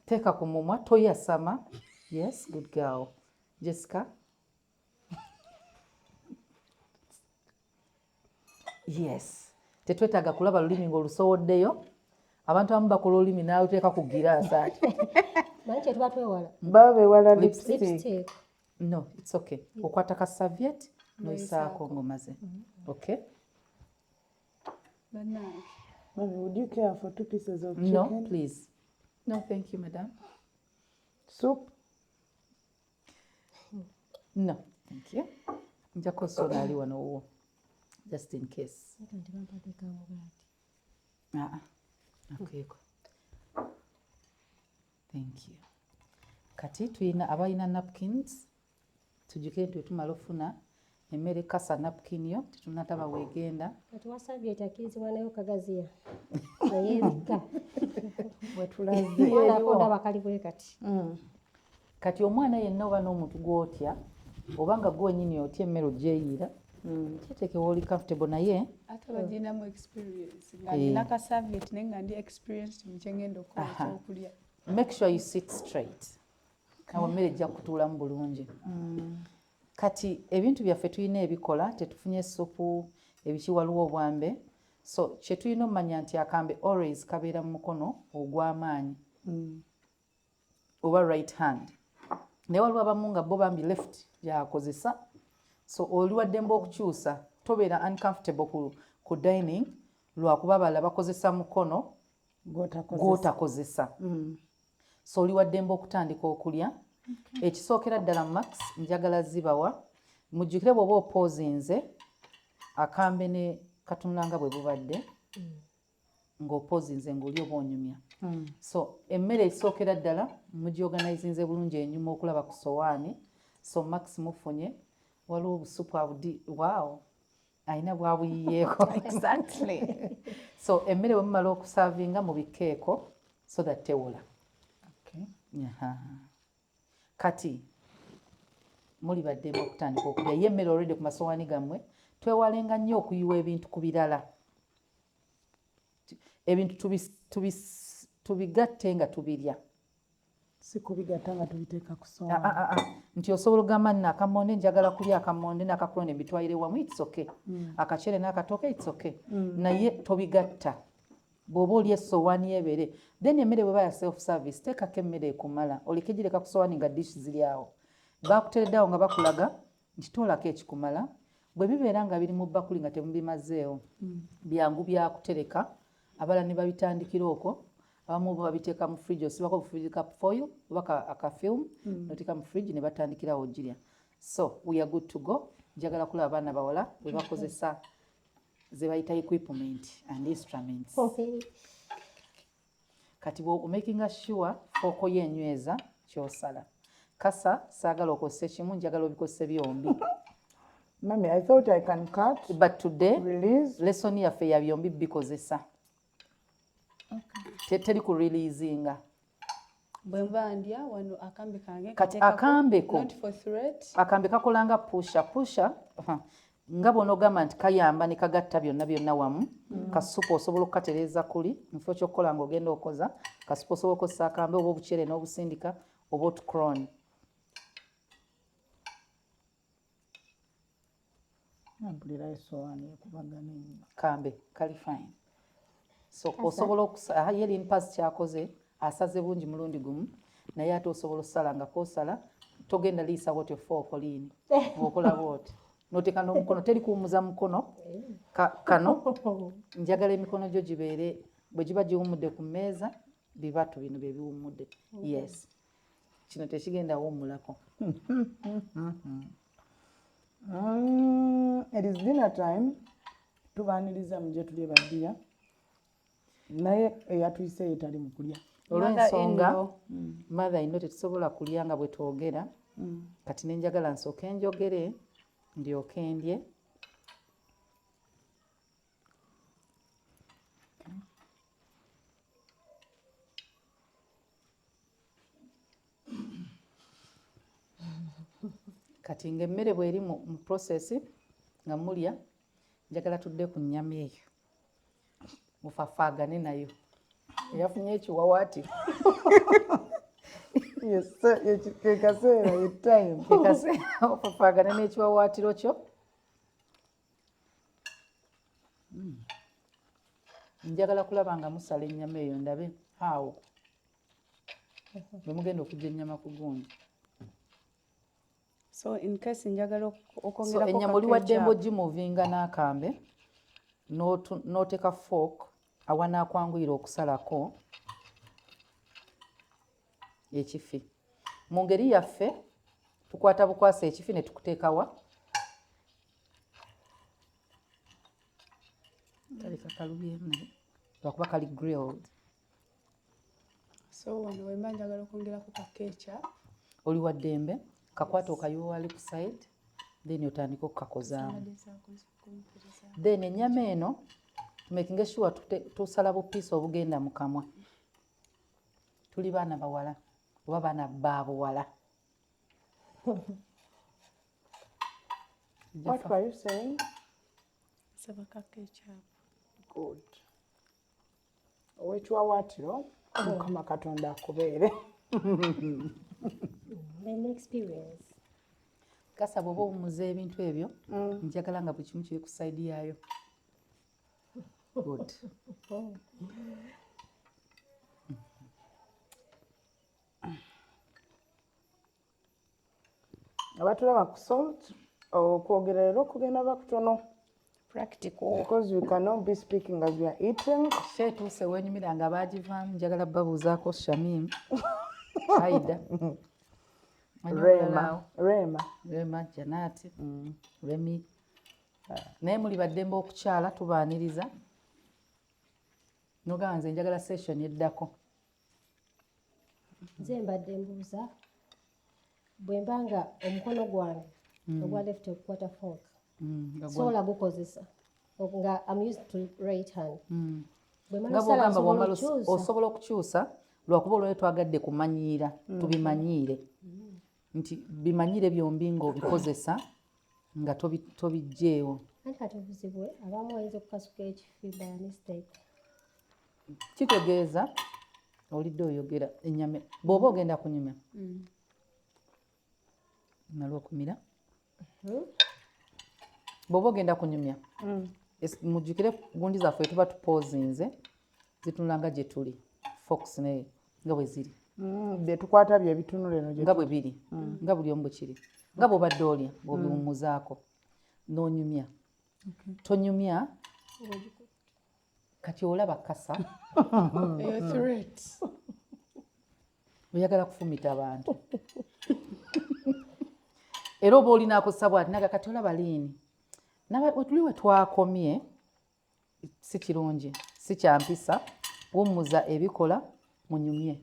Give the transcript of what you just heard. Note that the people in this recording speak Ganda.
Teeka ku mumwa, toyasama. Yes, good girl. Jessica. Yes. Tetwetaaga kulaba lulimi ng'olusowoddeyo. Abantu abamu bakola olulimi n'aluteeka ku giraasi ati. Manyi kye tuba twewala. Baba bewala lipstick. Lipstick. No, it's okay. Okwata ka serviette n'oyisaako ng'omaze. Okay? Bannange. Mommy, would you care for two pieces of chicken? No, please. No, thank you, madam. Soup? No, thank you. Nja kukozesa ali wano wuwo. Just in case. Nti bampadde kamugaati. Ah, akeeko. Thank you. Kati tulina abalina napkins, tujjukire nti wetumala ofuna emmere kasa napkin yo tetunataba weegenda. Kati wa serviette akkirizibwa nayo kagaziya. Neyeebikka. Wetulaze. Omwana ako ndaba kali bwe kati. Kati omwana yenna oba n'omuntu gw'otya oba nga gwe wennyini otya emmere ogyeyiira, kyeteeke w'oli comfortable naye Ate bagirinamu experience. Nga Eh. nina ka serviette naye nga ndi experienced mu kye ngenda okukola Aha. ekyokulya. Make sure you sit straight. Awo emmere ejja kutuulamu bulungi. Kati ebintu byaffe tulina ebikola, tetufunye supu, ebiki, waliwo obwambe. So kye tulina omumanya nti akambe always kabeera mu mukono ogw'amaanyi oba right hand. Naye waliwo abamu nga bo bambi left gyakozesa. So oli waddembe okukyusa, tobeera uncomfortable ku dining lwakuba abalala bakozesa mukono gw'otakozesa. So oli waddembe okutandika okulya. Ekisookera ddala Max njagala zibawa. Mujjukire bw'oba opoozinze akambe ne katunula nga bwe bubadde ng'opoozinze ng'oli oba onyumya. So emmere ekisookera ddala mugiorganizinze bulungi enyuma okulaba ku sowaani. So Max mufunye waliwo obusupu abudi, wow, alina bwabuyiyeeko. Exactly. So emmere bwe mumala okusavinga mubikkeeko so that tewola. Okay. Aha. Kati muli baddembe okutandika okulya. Ye emmere already ku masowaani gammwe. Twewalenga nnyo okuyiwa ebintu ku birala. Ebintu tubigatte nga tubirya. Si kubigatta nga tubiteeka ku sowaani. Nti osobola okugamba nno akamonde njagala kulya akamonde n'akakulonde mbitwalire wamu, it's okay. Akacere n'akatooke, it's okay. Naye tobigatta. Bw'oba olya essowaani ebeere. Then emmere bw'eba ya self service, teekako emmere ekumala. Oleke gireka ku sowaani nga dish ziri awo. Bakuteredde awo nga bakulaga nti toolako ekikumala. Bwe bibeera nga biri mu bbakuli nga temubimazeewo, byangu bya kutereka. Abalala ne babitandikira okwo. Abamu bo babiteeka mu fridge, osibako bu ka foil oba aka film, n'oteeka mu fridge ne batandikirawo ogirya. So we are good to go. Njagala kulaba abaana bawala bwe bakozesa ze bayita equipment and instruments. Kati bw'omakinga sure fork yo enyweza ky'osala. Kasa saagala okozese kimu, njagala obikozese byombi. Mommy, I thought I can cut, But today, release. Lesson yaffe ya byombi bikozesa. Teri ku releasinga. Bwe nba ndya wano akambe kange Kati nkateekako, akambe ko. not for threat. Akambe kakola nga pusher, pusher. Aha. Nga bw'onoogamba nti kayamba ne kagatta byonna byonna wamu. Kasupu osobola okukatereeza kuli mu kifo ky'okukola ng'ogenda okoza. Kasupu osobola okukozesa akambe oba obuceere n'obusindika oba otucron. Mpulira essowaani ekubagana ennyo. Kambe kali fine. So osobola okusa ye Lin Pass kyakoze asaze bungi mulundi gumu, naye ate osobola osala nga kosala togenda liisa bwotyo fork liini ng'okola bwoti n'oteeka n'omukono, teri kuwummuza mukono. Kano njagala emikono gyo gibeere bwe giba giwummudde ku mmeeza, bibatu bino bye biwummudde. Yes, kino tekigenda wummulako. It is dinner time. Tubaaniriza mujje tulye baddiya. Naye eyatuyiseeyo tali mu kulya. Olw'ensonga Mother-in-law. Mother in law, tetusobola kulya nga bwe twogera. Kati ne njagala nsooke njogere ndyoke ndye. Kati ng'emmere bw'eri mu process nga mulya, njagala tudde ku nnyama eyo mufafaagane nayo. Eyafunye ekiwawaatiro. Yes, ke kaseera, ye time. Ekaseera ofafaagane n'ekiwawaatiro kyo. Njagala kulaba nga musala ennyama eyo, ndabe awo bwe mugenda okujja ennyama ku gundi. So in case njagala So okwongerako ennyama ka oli waddembe ketchup. Ogimuvinga n'akambe n'oteeka fork awanaakwanguyira okusalako ekifi. Mu ngeri yaffe tukwata bukwasa ekifi ne tukuteekawa kalika kalubyemu, naye lwakuba kali grilled. So wano wemba njagala okwongerako ka ketchup. Oli waddembe, kakwata okayiwa wali ku side, then otandike okukakozaamu. Then ennyama eno tumakinge sure tusala bupiisi obugenda mu kamwa. Tuli baana bawala oba baana ba buwala. What were you saying? Nsaba ka ketchup. Good. Owekiwawaatiro, Mukama Katonda akubeere. An experience. Kasa bw'oba owummuza ebintu ebyo, njagala nga buli kimu kiri ku side yaayo. Good. Abatulaba ku Salt, okwogera leero okugenda bakutono. Practical. Because we cannot be speaking as we are eating. Sheetuuse wenyumira nga baagivaamu, njagala babuuzaako Shamim, Aida. Ani omulala Rema. awo? Rema. Rema, Janati, Remi. Naye muli baddembe okukyala, tubaaniriza. Nogamba nze njagala session eddako. Nze mbadde mbuuza, bwe mba nga omukono gwange ogwa left okukwata fork Nga sobola gukozesa nga I'm used to right hand, bwe mala nga osala bwogamba nsobola bwomala okukyusa? Osobola okukyusa, lwakuba olwayo twagadde kumanyiira, tubimanyiire nti bimanyiire byombi ng'obikozesa nga tobiggyeewo. Anti kati obuzibu abamu bayinza okukasuka ekifi by mistake. Kitegeeza olidde oyogera ennyama bw'oba ogenda kunyumya mala okumira, bw'oba ogenda kunyumya. Mujjukire gundi zaffe tuba tupozinze zitunula nga gye tuli, forks naye nga bwe ziri. Bye tukwata bye bitunula eno gye. Nga bwe biri, nga buli omu bwe kiri, nga bw'obadde olya bw'obiwummuzaako n'onyumya. Tonyumya kati olaba kasa. Eyo threat. Oyagala kufumita abantu era oba olinakosa bwati naga kati olaba liini wetuli we twakomye. Si kirungi, si kyampisa. Wummuza ebikola, munyumye.